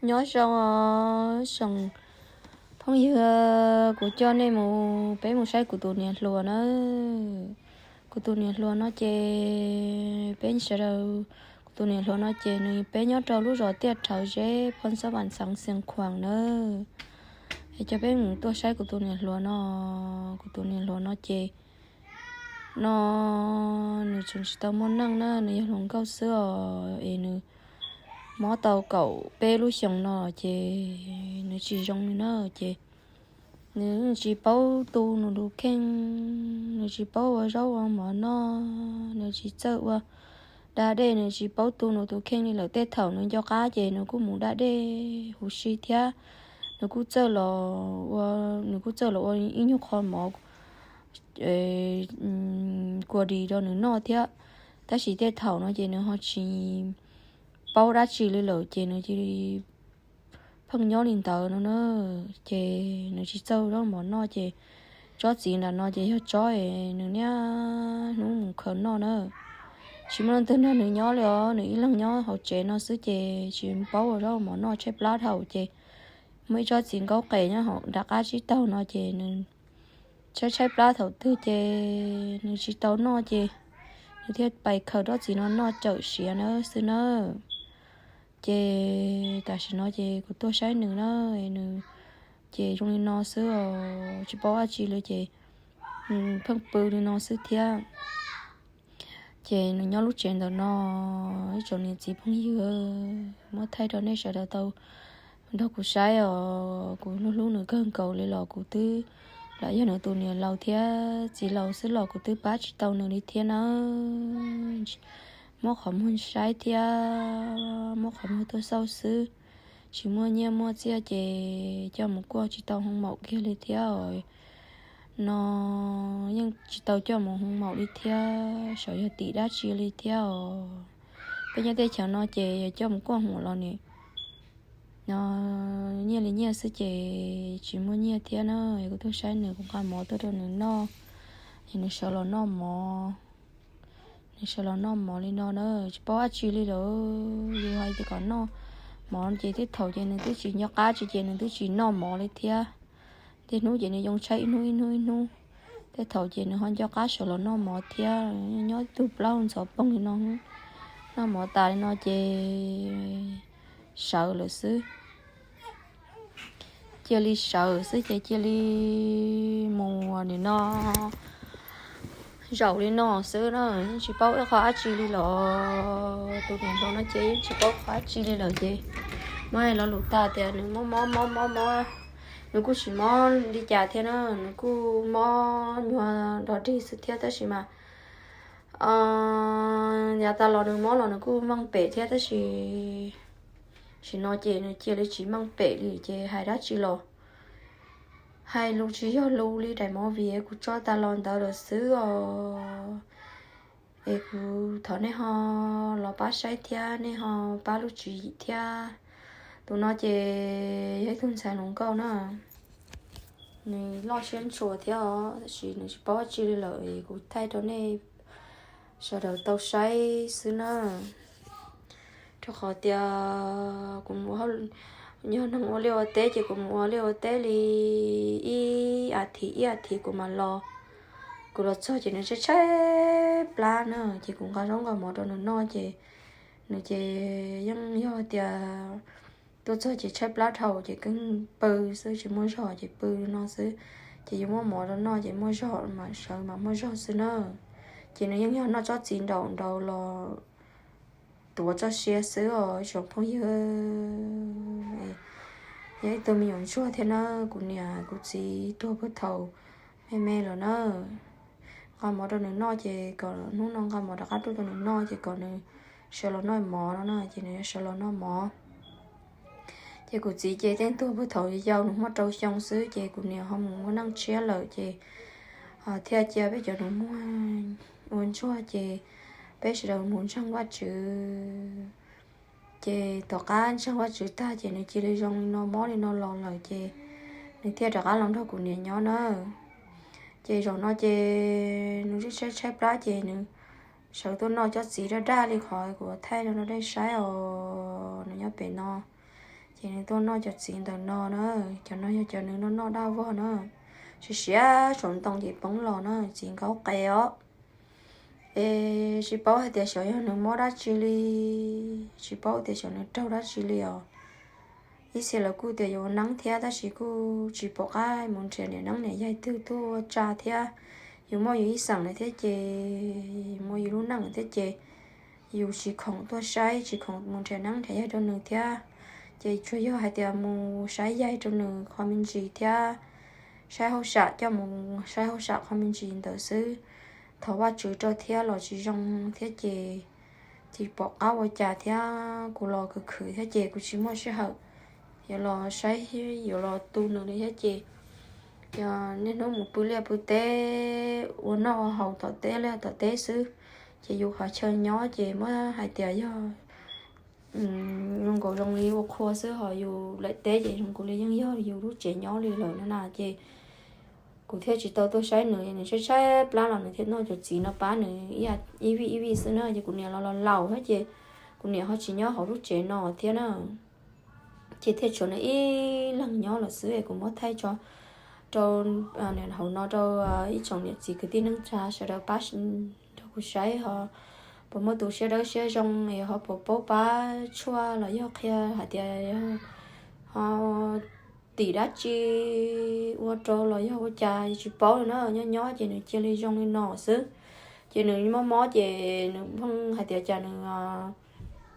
Nyob zoo os, tsoom phooj ywg, kuv coj nej mus, peb mus saib kuv tus niam hluas na. Kuv tus niam hluas no ces peb sawv daws, kuv tus niam hluas no ces nws, peb nyob rau lub zos Tiaj Rhawv Zeb, phab xob Vam Xeev Xiav Khuam na. Es coj peb mus tuaj saib kuv tus niam hluas no. Kuv tus niam hluas no ces no nws tseem tsis tau muaj neej na, nws yog hluas nkauj xwb os, es nws mob tau kaum peb lub xyoos no ces nws tsis zoo li na. Ces nws tsis paub tu nws tus kheej, nws tsis paub ua zaub ua mov noj, nws tsis txawj ua da dej, nws tsis paub tu nws tus kheej li lawm. Tej thaum nws nco qab ces nws kuj mus da dej huv si thiab. Nws kuj txawj los ua, nws kuj txawj los ua ib nyuag qho mov kua dis rau nws noj thiab. Tab sis tej thaum no ces nws ho tsis paub dab tsi li lawm ces nws cia li pheej nyob li ntawd no na. Ces nws tsis txawj zaub mov noj ces tsob txiv nram no ces yog tsob es nws niaj hnub mus khaws noj na. Tsis muaj leej twg nrog nws nyob li os, nws ib leeg nyob hauv tsev no xwb ces tsis paub ua zaub mov noj, tshaib plab dhau ces muaj ib tsob txiv nkaub qes nyob hauv nram qab tsib taug no ces nws tshaib tshaib plab thaum twg ces nws tsis tau noj ces nws thiaj pais khaws tsob txiv no noj cawm siav na xwb na. Ces tam sim no ces kuv tuaj saib nws na, nws ces zoo li no xwb os, tsis paub dab tsi li ces nws pheej pw li no xwb thiab. Ces nws nyob lub tsev ntawm no, ib tsoom niam txiv phooj ywg, muab thaij rau nej sawv daws tau nrog kuv saib os. Kuv hlub hlub nws kawg nkaus li los kuv twb, lam yog nws tus niam laus thiab txiv laus xwb los kuv twb pab tsis tau nws li thiab na. Muab qhov muag saib thiab muab qhov muag tuaj xauj xwb, tsis muaj nyiaj muaj txiaj ces coj mus kuaj tsis tau hoo maum kiag li thiab os. No yeej tsis tau coj mus hoo maum li thiab, xyov yog tim dab tsi li thiab os. Peb nyob teb chaws no ces yog coj mus kuaj hoo los nim no nyiaj li nyiaj xwb ces tsis muaj nyiaj thiab na. Kuv tuaj saib nws, kuv nqa mov tuaj rau nws noj, es nws sawv los noj mov. Nws sawv los noj mov li no na, tsis paub dab tsi li lawm. Yus hais tias kom noj mov ces tej thaum ces nws twb tsis nco qab tsi ces nws twb tsis noj mov li thiab. Tej hnub ces nws yoo tshaib ib hnub ib hnub ib hnub. Tej thaum ces nws ho nco qab sawv los noj mov thiab, nyob tug plaub ntxhov poog li no. Noj mov tas li no ces sawv lawm xwb. Cia li sawv xwb ces cia li mus nim no zaum li no xwb na, yeej tsis paub ib qho dab tsi li lawm. Tus niam hluas no ces yeej tsis paub qhov dab tsi li lawm ces muab lo lus tag tias nws mob mob mob mob mob, nws kuj tsis mob li cas thiab na, nws kuj mob nyuag dog dig xwb thiab tab sis mas yav tas los nws mob los nws kuj meej pem thiab tab sis tam sim no ces nws cia li tsis meej pem li ces hais dab tsi los hais lus tsis yog lus li daim movie kuv tso tas los ntawd lawm xwb os. Es kuv thov nej ho los pab saib thiab nej ho pab lub tswv yim thiab. Tus no ces yog ib tug ntxhais hluas nkauj na, nws loj siab ntshua thiab os, tab sis nws tsis paub dab tsi li lawm es kuv thaij rau nej sawv daws tau saib xwb na. Rau qhov tias kuv mus, yog neeg ua liaj ua teb ces kuv mus ua liaj ua teb li ib as thiv ib as thiv kuv mam los. Kuv los txog ces nws tshaib tshaib plab na, ces kuv nqa zaub nqa mov rau nws noj ces nws ces yeej yog tias tuaj txog ces tshaib plab dhau ces keeb pw xwb, tsis muaj zog ces pw no xwb. Ces yuav muab mov rau noj ces muaj zog mas sawv mas muaj zog xwb na. Ces nws yeej yog noj tsob txiv nraum nraud los tuav txoj sia xwb os ib tsoom phooj ywg. Yog ib tug me nyuam ntsuag thiab na, kuv niam kuv txiv tuag puag thaum me me lawm na. Nqa mov rau nws noj ces kom hnub no nqa mov rov qab tuaj rau nws noj ces kom nws sawv los noj mov no na, ces nws yuav sawv los noj mov. Ces kuv txiv ces tej tuag puag thaum yau, nws muaj rau xyoo xwb ces kuv niam ho mus ua neej tshiab lawm ces thiaj cia peb cov nus muag ua ntsuag ces peb sawv daws mus ntseeg Vajtswv. Ces tom qab ntseeg Vajtswv tag ces nws cia li zoo li no mob li no los lawm ces nws thiaj rov qab los nrog kuv niam nyob na. Ces zaum no ces nws tshaib tshaib plab ces nws sawv tuaj noj tsob txiv daj daj li qhov kuv thaij rau nej saib os, nws nyob pem no. Ces nws tuaj noj cov txiv ntawm no na, cov no yog cov nws noj noj dab vog na. Siav siav saum ntoo ces poob los na, txiv nkaub qe os. Es tsis paub hais tias xyov yog nws mob dab tsi li, tsis paub tias xyov nws raug dab tsi li os. Ib txhia lawv kuj tias yuav ua neeb thiab tab sis kuj tsis pom qab mus nrhiav niam neeb niam yaig twg tuaj tsa thiab. Yus muaj yus ib xeem lawm thiab ces, muaj yus lub neej thiab ces yus tsis khoom tuaj saib, tsis khoom mus nrhiav neeb nrhiav yaig rau nws thiab. Ces tsuas yog hais tias mus saib yaig rau nws qhov me ntsis thiab, saib hauj sam, coj mus saib hauj sam qhov me ntsis ntawd xwb. Thov Vajtswv rau thiab los tsis zoo thiab ces tsis pom qab ua cas thiab, kuv los khwv khwv thiab ces kuv tsis muaj sij hawm yuav los saib, yuav los tu nws li thiab ces, yog niaj hnub mus pw liaj pw teb, ua noj ua haus tom teb liaj tom teb xwb. Ces yus qhov chaw nyob ces muab hais tias yog zoo nkaus zoo li ua qhua xwb, ho yus lawm teb ces zoo nkaus li yeej yog yus lub tsev nyob li lawm no na ces kuv thiaj tsis tau tuaj saib nws. Nws tshaib tshaib plab los nws thiaj noj cov txiv no pab nws ib vij ib vij xwb na. Ces kuv niam los los laus thiab ces kuv niam ho tsis nyob hauv lub tsev no thiab na, ces thiaj tshuav nws ib leeg nyob lawm xwb. Kuv muab thaij tso rau hauv no rau ib tsoom niam txiv kwv tij neej tsa sawv daws pab nrog kuv saib ho puas muaj tus siab dawb siab zoo es ho puas paub pab tshuaj los yog qhia hais tias ho tim dab tsi ua rau los yog ua cas tsis paub li na. Nyob nyob ces nws cia li zoo li no xwb. Ces nws mob mob ces nws pheej hais tias cas nws,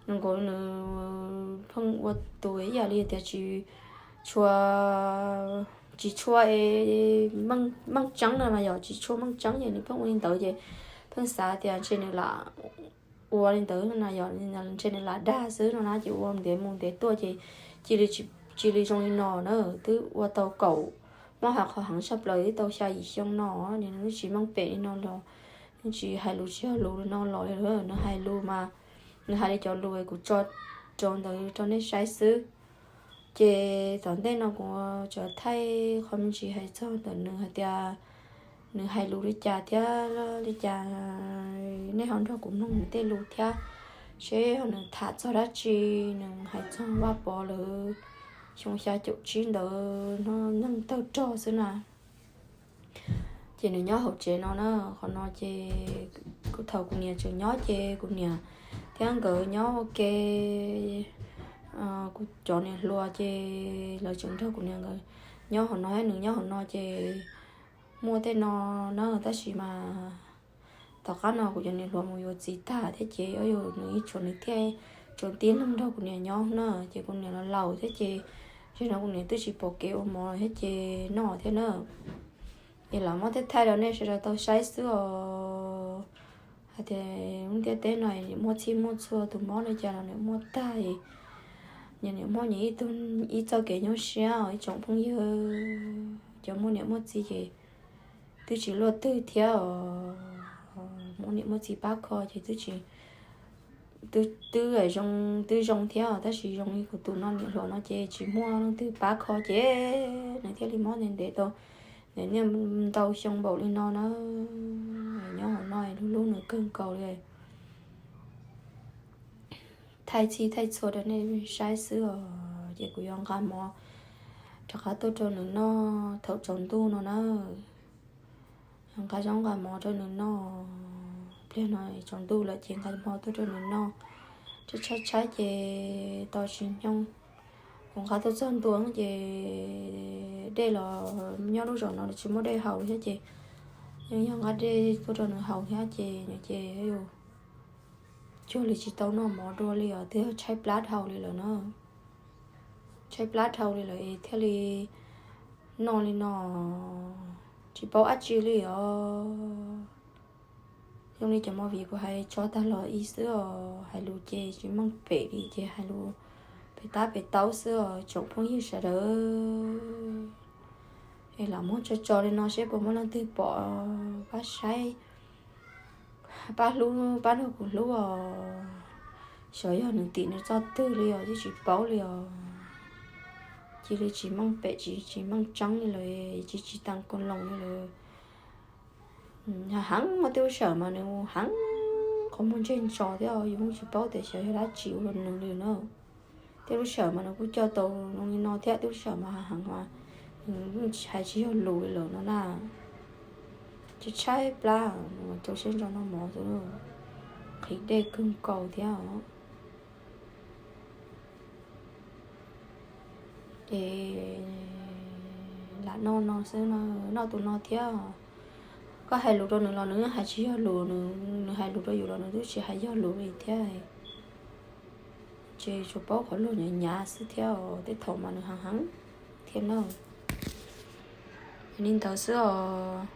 nws nkaus nws pheej ua tus ib yam li tias tsis tshua, tsis tshua meej tseeb no mas yog tsis tshua meej tseeb ces nws pheej ua li ntawd ces pheej xav tias ntshe nws lam ua li ntawd no yog ntshe nws lam dag xwb no na ces ua ntev mus ntev tuaj ces cia li, cia li zoo li no na. Twb ua tau kaum, muab hais qhov heev tshaj plaws twb tau xya yim xyoo no, nws twb tsis meej pem li no los, nws tsis hais lus tsis hais lus li no los li. Nws hais lus mas nws hais li cov lus kuv tso rau ntawd rau nej saib xwb. Ces tom ntej no kuv tsuas thaij qhov me ntsis hais txog ntawm nws hais tias nws hais lus li cas thiab li cas, nej ho nrog kuv mloog nws tej lus thiab seb nws tham txog dab tsi, nws hais txog Vaj Pov lawv xyoo xya caum tsib ntawd no, neeg tawg rog xwb na. Ces nws nyob hauv tsev no na, qhov no ces thaum kuv niam tseem nyob ces kuv niam thiab nkawd nyob ua ke. Kuv cov niam hluas ces lawv tseem nrog kuv niam nkawd nyob hauv no, nws nyob hauv no ces muaj tej no na, tab sis mas tom qab no kuv cov niam hluas mus yuav txiv tag thiab ces yuav yus nws ib tsuas nws thiaj tsuas tib leeg nrog kuv niam nyob na, ces kuv niam los laus thiab ces, ces no kuv niam twb tsis pom kev ua mov thiab ces noj thiab na. Es lam muab thaij thaij rau nej sawv daws tau saib xwb os. Hais tias lub ntiaj teb no muaj txhij muaj txhua, tus mob li cas los nws muaj tag. Nyias niam muaj nyias ib tug, ib txoj kev nyuaj siab os ib tsoom phooj ywg. Cov muaj niam muaj txiv ces twb tsis luaj twg thiab os. Muaj niam muaj txiv pab kho ces twb tsis, twb zoo, twb zoo thiab os, tab sis zoo li kuv tus no niam hluas no ces tsis muaj leej twg pab kho ces nws thiaj li mob ntev ntev tau nws niaj ntau xyoo npaum li no na. Nyob hauv no lub hlub nws kawg nkaus li. Thaij txhij thaij txhua rau nej saib xwb os. Ces kuv yuav nqa mov rov qab tuaj rau nws noj thaum tsaus ntuj no na. Nqa zaub nqa mov rau nws noj. Pliag no tsaus ntuj lawm ces nqa mov tuaj rau nws noj. Tshaib tshaib tshaib ces tos tsis nyoog, kuv nqa tuaj txog ntua ces dej los nyob lub zos no tsis muaj dej haus thiab ces yeej yog nqa dej tuaj rau nws haus thiab ces nws ces cuag li tsis tau noj mov dua li os, twb tshaib plab dhau li lawm na. Tshaib plab dhau li lawm es thiaj li noj li no, tsis paub dab tsi li os. Zoo li cov movie kuv hais tso tag los ib xwb os, hais lus ces tsis meej pem li ces hais lus pem tab pem taub xwb os tsoom phooj ywg sawv daws. Es lam muab tso tso li no seb puas muaj leej twg pom pab saib, pab hlub pab nrog kuv hlub os. Xyov yog nws tim nws txoj twg li os twb tsis paub li os. Cia li tsis meej pem tsis, tsis meej tseeb li lawm, tsis, tsis tag koo loos li lawm. Heev mas twb sawm mas nws heev qhov muag ntseg ntso thiab yus tsis paub tias xyov yog dab tsi ua rau nws li na. Tej lub sij hawm mas nws kuj coj tau zoo li no thiab, tej lub sij hawm mas heev heev mas nws hais tsis yog lus li lawm no na. Tshaib tshaib plab, nws mas rau siab ntso noj mov xwb, nqhis dej kawg nkaus thiab os. Ces lam noj no xwb no, noj tus no thiab. Koj hais lus rau nws los nws hais tsis yog lus, nws hais lus rau yus los nws twb tsis hais yog lus li thiab. Ces tsuas paub qhov luag nyav nyav xwb thiab os, tej thaum mas nws heev heev thiab na. Yog li ntawd xwb os.